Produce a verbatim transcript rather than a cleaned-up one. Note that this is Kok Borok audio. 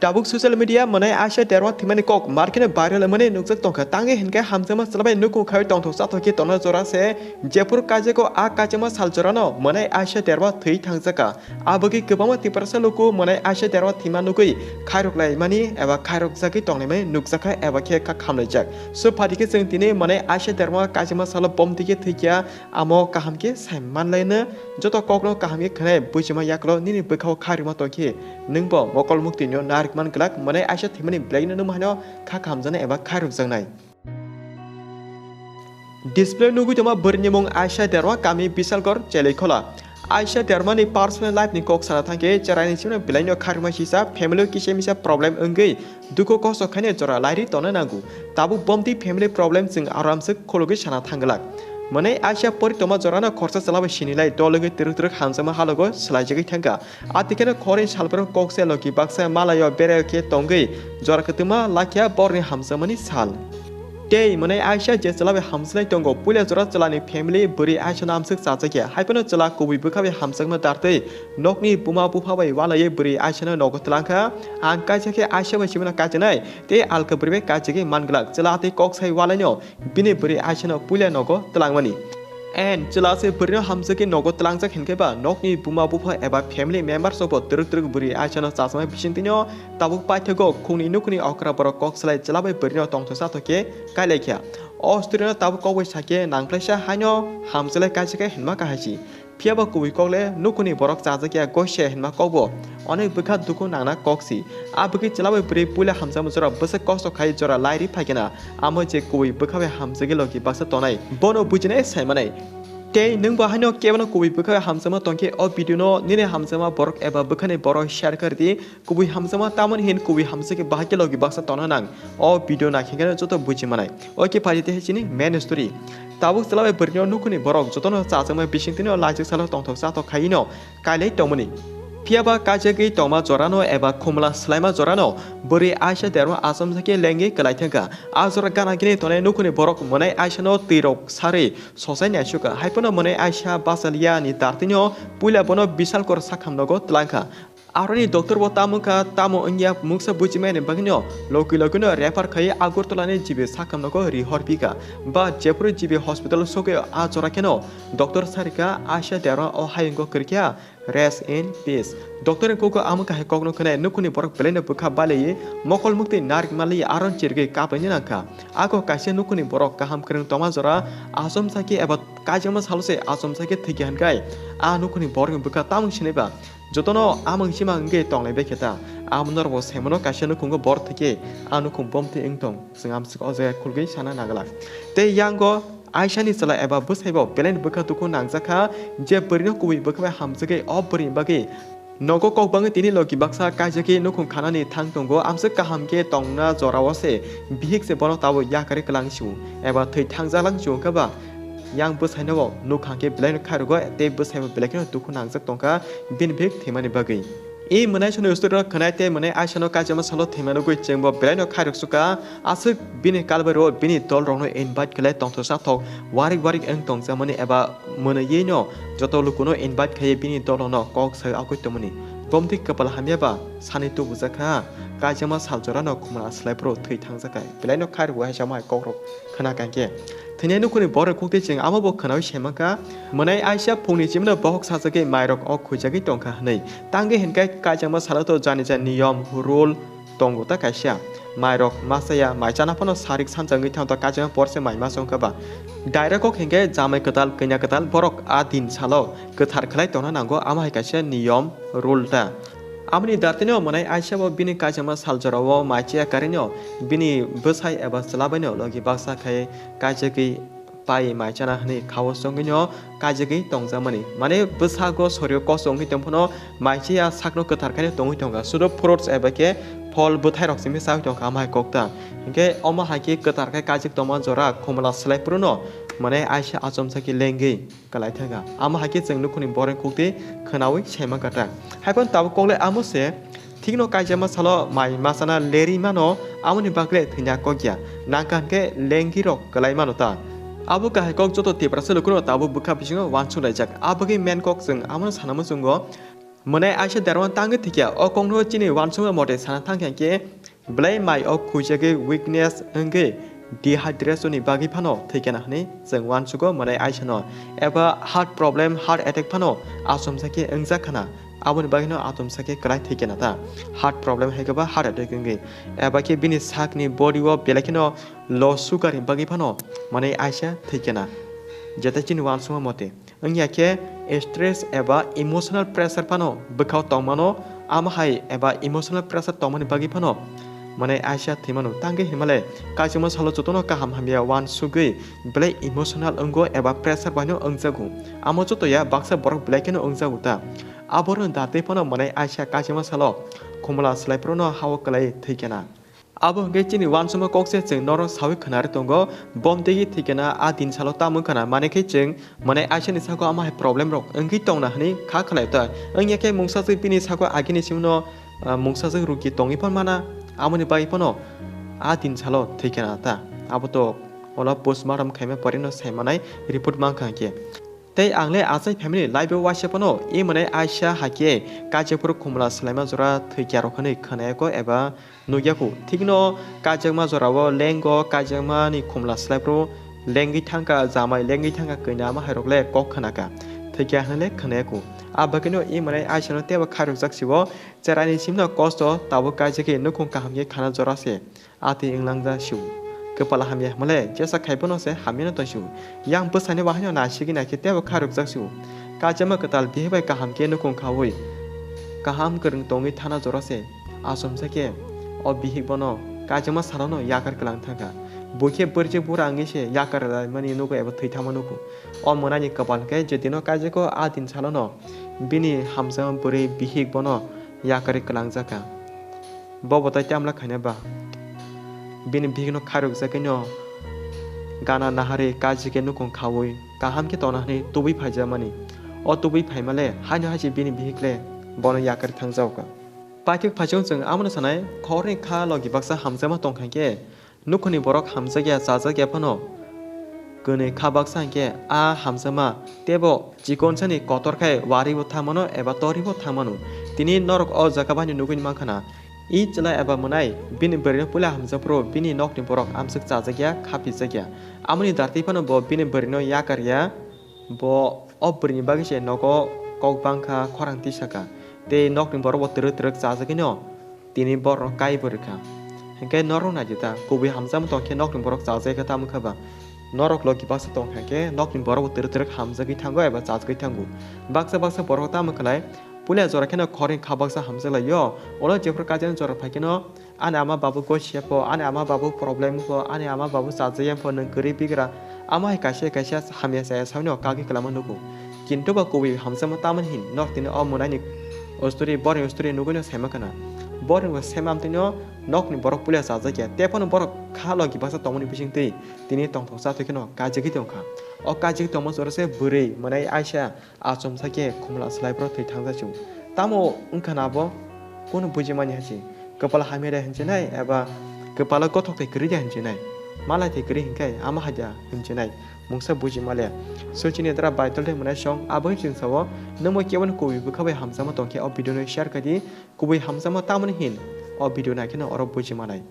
Tabuk social media mwnai Aisha Derma thwimani kok markeno viral wngmani nukjak tongkha. Tangwi hinkhe hamjakma chwla bai nukhung khai tongthok chathok khe tongna jora se jephuru kaijago a kaijakma sal jorano mwnai Aisha Derma thwi thangjakha. Abagwi kwbangma Tiprasa luku mwnai Aisha Derma thwima nugwi khairok laimani eba khairok jagwi tonglaimani nukjakha eba khe kha khamlaijak. So phaidi khe chwng tini mwnai Aisha Derma kaijakma salo bomti khe thwikha. Amo kaham khe sai manlaino, joto kokno kaham khe khwnai, buchima yaklo nini bwkhao kha rwma tongkhe, nwngbo mokol muktwino narwk man glak, mwnai Aisha thwimani belai no nwng haino kha khamjaknai eba kha rwjaknai. Display nugwi tongma bwrwini mung Aisha Derma, kami Bisalgor, Cheleikhola. Aisha Dermani personal life ni kok sana thangkhe, cheraini chimno belai no kha rwma sisa, family o kisa misa problem wngwi, dukhu kosto khaina jora lairi tongna nango. Tabuk bomti family problem chwng aramswk khulugwi sana thangglak. Mwnai Aisha pori tongma jorano khorsa chwla bai sinilai dol wngwi twrwk twrwk hamjakma halogo swlaijagwi thangkha. Atikheno khorni salbrumno kok se logi baksa malaio bere khe tongwi jora kwtwma lakya borni hamjakmani sal. Tei mwnai Aisha je chwla bai hamjaknai tongo, puila jora chwlani family bwrwi Aisha no amswk chajakya, haiphano chwla kubui bwkha bai hamjakma dartwi nokni buma bupha bai walaiwi bwrwi Aisha no nogo twlangkha. Ang kaisa khe Aisha bai sibino kaijaknai tei alka bwrwi bai kaijagwi manglak. Chwla tei kok sai walaino bini bwrwi Aisha no puila nogo twlangmani. And chwla se bwrwi no hamjakgwi nogo twlangjak hinkhe ba nokni buma bupha eba family members rok bo twrwk twrwk bwrwi Aisha no chajaknai bisingtwi no tabuk paithago khungni nukhungni okra borok kok salai chwla bai bwrwi no tongthok chathok khe kailaikha. O story no tabuk kok bai sakhe nangphlaisa haino hamjaknai kaisa khe hinma kahaisi. Phiya ba kubui kok le nukhungni borok chajakya goise hinma kok bo onek bwkha dukhu nangna kok si. A bwkhe chwla bai bwrwi puila hamjakma jora bwswk kosto khai jora lairi phaikhe na amo je kubui bwkha bai hamjakgwi logi baksa tonai bono bujinai sai manai. Tei nwng bo haino kebono kubui bwkha bai hamjakma tongkhe o video no nini hamjakma borok eba bwkhani borok share khe rwdi. Kubui hamjakma tamoni hin kubui hamjakhe bahai khe logi baksa tongna nang. O video naikhe khe joto buji manai. Oke phaidi tei chini main story. Tabuk chwla bai bwrwino nukhungni borok jotono chajakmai bisingtwino laijak salo tongthok chathok khaino kailai tongmani. Phiya ba kaijagwi tongma jorano eba khumla swlaima jorano bwrwi Aisha Derma achomsa khe lengwi kwlai thangkha. A jora gana gini tongnai nukhungni borok mwnai Aisha no twirok sarwi sosai naisukha. Haiphano mwnai Aisha bachaliya ni dartwino puila bono Bisalgor sakham nogo twlangkha. Aroni doctor bo tamo wngkha, tamo wngya mungsa bujimani bagwino logi logino refer khai Agartala ni G B sakham nogo rihor phikha. Ba jephuru G B hospital sogwi a jora kheno doctor sarikha Aisha Derma o hayungo kwrwikha, rest in peace. Doctor ni kugo amo kahai kokno khwnai nukhungni borok belaino bwkha baliwi mokol muktwi narwk manliya aron chirigwi kaplaina nangkha. Ako kaisa nukhungni borok kaham kwrwng tongma jora achomsa khe eba kaijakma salo se achomsa khe thwikha hinkhai a nukhungni borokni bwkha tamung sinaiba. Jotono amang simang wngwi tonglai bai khe ta. Amo norokbo saimano kaisa nukhungo bor thwikhe a nukhung bomtwi wng tong. Chwng amswk o jaga khulgwi sana naglak. Tei yango Aisha ni chwla eba bwsaibo belaini bwkha dukhu nangjak kha je bwrwino kubui bwkha bai hamjagwi o bwrwini bagwi nogo kok bangwi tini logi baksa kaijagwi nukhung khanani thang tongo. Amswk kaham khe tongna jorao se bihik se bono tabuk yakarwi kwlang sio eba thwi thangjaklang sio wngkha ba. Yang bwsaino bo nukha khe belaino khairokgo tei bwsaibo belai kheno dukhu nangjak tongkha bini bihik thwimani bagwi. I mwnai soni story no khwnai tei mwnai Aisha no kaijakma salo thwima nugwi chwngbo belaino khairok sukha. Aswk bini kalbai ro bini dol rokno invite khlai tongthok sathok warik warik wng tongjakmani eba mwnwi no joto lukuno invite khaiwi bini dol rokno kok sai agwi tongmani. Bomtwi kwpal hamya ba sani tubujak kha kaijakma sal jorano khumla swlai phuru thwi thangjak hai belaino khairok hai samai kok rok. Khna kangkhe thwinai nukhungni borok khuktwi chwng amo bo khnaui saimankha, mwnai Aisha phungni chimino bohok sajagwi mairok o khuijagwi tongkha hwnwi. Tangwi hinkhe kaijakma salo to jani jani niyom, rule tongo ta kaisa. Mairok machaya, mai chana phano sarik sanjagwi thangto kaijakma porse mai masa wngkha ba. Direct kok hinkhe jamai kwtal, kanya kwtal borok a din salo kwthar khlai tongna nango, amo hai kaisa niyom, rule ta. Amoni dartino mwnai Aisha bo bini kaijakma sal jorao mai chaya karino bini bwsai eba chwla baino logi baksa khai kaijagwi pai mai chana hwnwi khao chongwino kaijagwi tongjakmani. Mane bwsago sorio koso wngwi tongphano mai chaya sakno kwthar khaino tongwi tongkha. Sudo fruits eba khe phol bwthairok simi chawi tongkha amhai kokta. Hinkhe omo hai khe kwthar khai kaijak tongma jora khumla swlai phruno mwnai Aisha achomsa khe lengwi. Kwlai thangkha. Amo hai khe chwng nukhungni borokni khuktwi khwnaui saimankha ta. Haiphano tabuk kokle amo se, thikno kaijakma salo mai machana lerwi mano, amoni bagwi thwina kokya. Nangkha hinkhe lengirok kwlai mano ta. Abo kahai kok joto Tiprasa lukuno tabuk bwkha bisingo uansuk laijak. Aboni main kok chwng amono sana muchungo. Mwnai Aisha derma tangwi thwikya, o kokno chini uansukma mote sana thangkha khe, belai mai o khuijagwi weakness wngwi dehydration ni bagwi phano thwikya na hwnwi chwng uansugo mwnai Aisha no. Eba heart problem, heart attack phano achomsa khe wngjak khana, aboni bagwi no achomsa khe kwlai thwikya na ta. Heart problem hai khe ba heart attack wngwi, eba khe bini sakni body o belai kheno low sugar ni bagwi phano mwnai Aisha thwikya na. Jeta chini uansukma mote. Wngya khe stress eba emotional pressure phano bwkhao tongmano, amo hai eba emotional pressure tongmani bagwi phano mwnai Aisha thwimano. Tangwi hinmale kaichakma salo jotono kaham hamya uansugwi belai emotional wngo eba pressure baino wngjago. Amo jotoya baksa borok belai kheno wngjago ta. Aboroni datwi phano mwnai Aisha kaichakma salo khumla swlaiphruno hao kwlai thwikya na. Abo hwnkhe chini uansukma kok se chwng norok saui khwnari tongo, bom digi thwikena a din salo tamo wngkhana, mani khe chwng mwnai Aisha ni sago ama hai problem rok wngwi tongna hwnwi kha khlai ta. Wngya khe mungsajwk bini sago agini simno, ah, mungsajwk rugi tongwi phan mana, amoni bagwi phano a din salo thwikena ta. Abo to ola postmortem khaima porino saimanai report mankha khe. Tei ang le achai family life o waisa phano e mwnai Aisha hakhe kaisa phuru khumla swlaima jora thwikya rok hwnwi khwnaya kho eba nukya kho. Thikno kaijakma jorao lengo kaijakmani khumla swlaiphuru lengwi thangkha, jamai lengwi thangkha, kwnwi ama hairok le kok khwnakha, thwikya hwnwi le khwnaya kho. A bagwino e mwnai Aisha no teibo khairokjak sio, cheraini simno kosto tabuk kaijagwi nukhung kaham khe khana jora se. Atwi wnglangjak sio. Kwpal hamya hwnmale jesa khai bono se hamyano tong sio. Yang bwsani bahaino naisigwi naikhe teibo khairokjak sio. Kaijakma kwtal bihik bai kaham khe nukhung khaui kaham kwrwng tongwi thana jora se. Achomsa khe o bihik bono kaijakma salono yakar kwlang thangkha. Bui khe bwrwijak bura wngwi se yakar laimani nugo eba thwi thangma nugo. O mwnani kwpal hwnkhe je dino kaijago a din salono bini hamjakma bwrwi bihik bono yakarwi kwlangjakha. Bobo tei tamla khaina ba? Bini bihikno khairokjagwino gana naharwi kajikhe nukhung khaui kaham khe tongna hwnwi tubui phaijakmani. O tubui phaimale haino hai se bini bihikle bono yakarwi thangjago kha. Paithak phaisung chwng amano sanai, khorni kha logi baksa hamjakma tongkha khe, nukhungni borok hamjakya chajakya phano kwnwi kha baksa hinkhe a hamjakma teibo chikonsani kotor khai waribo thangmano eba toribo thangmano. Tini norok o jaga baino nugwi mankha na. I chwla eba mwnai bini bwrwino puila hamjakphuru bini nokni borok amswk chajakya, kha pijakya. Amoni datwi phano bo bini bwrwino yakarya. Bo o bwrwini bagwi se nogo kok bangkha, khorang tisakha, tei nokni borok bo twrwk twrwk chajagwino tini borokno kaibo rwkha. Hinkhe norok naidi ta, kubui hamjakma tongkhe nokni borok chajakya tamo khe ba? Norok logi baksa tongkha khe nokni borok bo twrwk twrwk hamjagwi thango eba chajagwi thango. Baksa baksa borok tamo khlai, puila jora kheno khorni kha baksa hamjaklaio, ulo jephru kaijaknai jora phaikheno, ani ama babu gosia pho, ani ama babu problem pho, ani ama babu chajaya pho, nwng kwrwi bigra. Ama hai kaisa kaisa hamya chaya saino kagwi kwlama nugo. Kintu ba kubui hamjakma tamoni hin nok tini o mwnaini usturi, borni usturi nugwino saima khna. Borni bo sema amtwino nokni borok puila chajakya. Tephano borok kha logi baksa tongmani bisingtwi tini tongthok chathok kheno kajagwi tongkha. O kajagwi tongma jora se bwrwi mwnai Aisha. Achomsa khe khumla swlaiphuru thwi thangjak sio. Tamo wngkha na abo? Kunu bujimani hai se. Kwpal hamya de hinjinai eba kwpalo gothok thai kwrwi de hinjinai? Malai thai kwrwi hinkhe ama hai da hinjinai? Mungsa buji male. So chini dara Baitol de mwnai song abo hin chwng sao. Nwngbo keboni kubui bwkha bai hamjakma tongkhe o video no share khai di. Kubui hamjakma tamoni hin o video naikheno oro buji manai.